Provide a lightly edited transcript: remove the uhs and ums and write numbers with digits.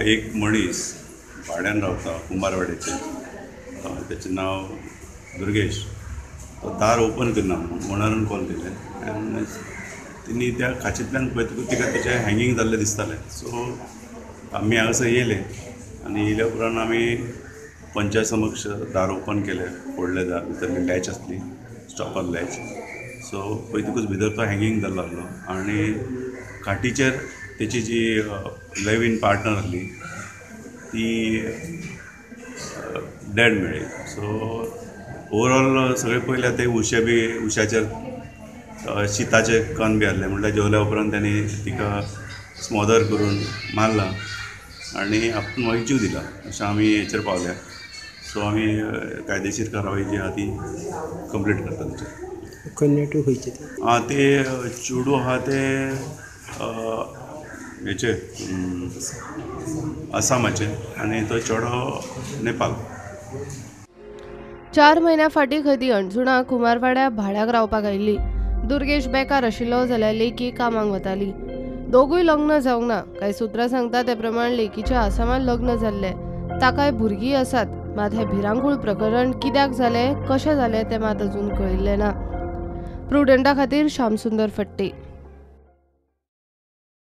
एक मनीस भाड्यान रावता कुंभारवाड्याचेर, तेचें नांव दुर्गेश. तो दार ओपन करना म्हणून ओनरान कॉल केलें आनी तेणी त्या खाचींतल्यान पळयतकूच तिका तेचें हँगींग जाल्लें दिसतालें. सो आमी हांगासर येयले आनी येयल्या उपरांत आमी पंचा समक्ष दार ओपन केलें, फोडलें दार, भितर लॅच आसली, स्टॉपर लॅच. सो पळयतकूच भितर तो हँगींग जाल्लो आसलो आनी खाटीचेर तेची जी लिव इन पार्टनर आसली ती डॅड मेळ्ळी. सो ओवरऑल सगळें पळयल्यार ते उशे बी उश्याचेर शिताचे कण बी आसले, म्हणल्यार जेवल्या उपरांत तांणी तिका स्मॉदर करून मारला आनी आपूण मागीर जीव दिला अशें आमी हेचेर पावल्या. सो आमी कायदेशीर कारवाय जी आहा ती कंप्लीट करता तेचेर. कन्या खंयचे ते? आं, ते चेडूं आहा ते हेचे आसामाचे आनी तो चेडो नेपाल. 4 म्हयन्या फाटीं खंय अंजुणा कुमारवाड्या भाड्याक रावपाक आयिल्ली. दुर्गेश बेकार आशिल्लो जाल्यार लेकी कामाक वताली. दोगूय लग्न जावंक ना. कांय सुत्रां सांगता ते प्रमाण लेकीच्या आसामात लग्न जाल्लें, ताकाय भुरगीं आसात. मात हें भिरांकूळ प्रकरण कित्याक जालें, कशें जालें तें मात अजून कळिल्लें ना. प्रुडंटा खातीर श्यामसुंदर फट्टे.